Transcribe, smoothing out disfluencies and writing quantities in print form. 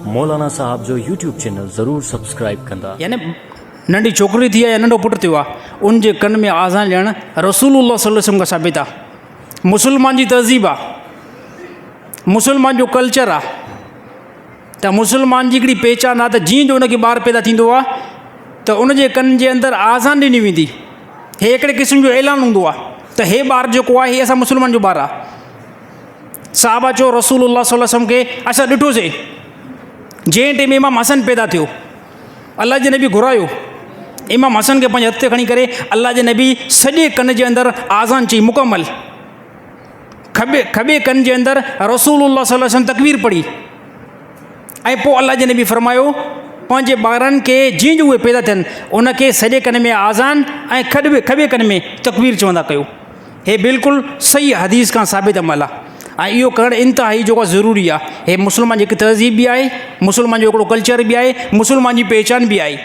مولانا صاحب جو YouTube channel ضرور سبسڪرائيب ڪندا. يعني ننڍي ڇوڪري ٿي آ يا ننڍو پٽ ٿيو آ ان جي ڪن ۾ آذان ڏيڻ رسول الله صلي الله عليه وسلم کان ثابت آ. مسلمان جي تهذيب آ، مسلمان جو ڪلچر آ ته مسلمان جي هڪڙي پهچان آ ته جيئن جو ان کي ٻار پيدا ٿيندو آ ته ان جي ڪن جي اندر آذان ڏني ويندي. هي هڪڙي قسم جو اعلان هوندو آ ته هي ٻار جيڪو آ هي اسان مسلمان جو ٻار آ. صحابه چيو رسول الله صلي الله عليه وسلم کي اسان ڏٺوسي جنهن ٽيم امام حسن پيدا ٿيو الله جي نبي گهرايو امام حسن کي پنهنجي هٿ تي کڻي ڪري الله جي نبي سڄي ڪن جي اندر آذان چئي مڪمل کٻي کٻي ڪن جي اندر رسول الله صلي الله عليه وسلم تڪبير پڙهي ۽ پوء الله جي نبي فرمايو پنهنجي ٻارن کي جيئن جو اهي پيدا ٿين ان کي سڄي ڪن ۾ آذان ۽ کڏ کٻي ڪن ۾ تڪبير چوندا ڪيو. هي بلڪل صحيح حديث کان ثابت عمل آ ۽ اهو ڪرڻ انتهائي جيڪو آ ضروري آ. هي مسلمان جي هڪ تهذيب به آهي، مسلمان جو هڪڙو ڪلچر به آهي، مسلمان جي پهچان به آهي.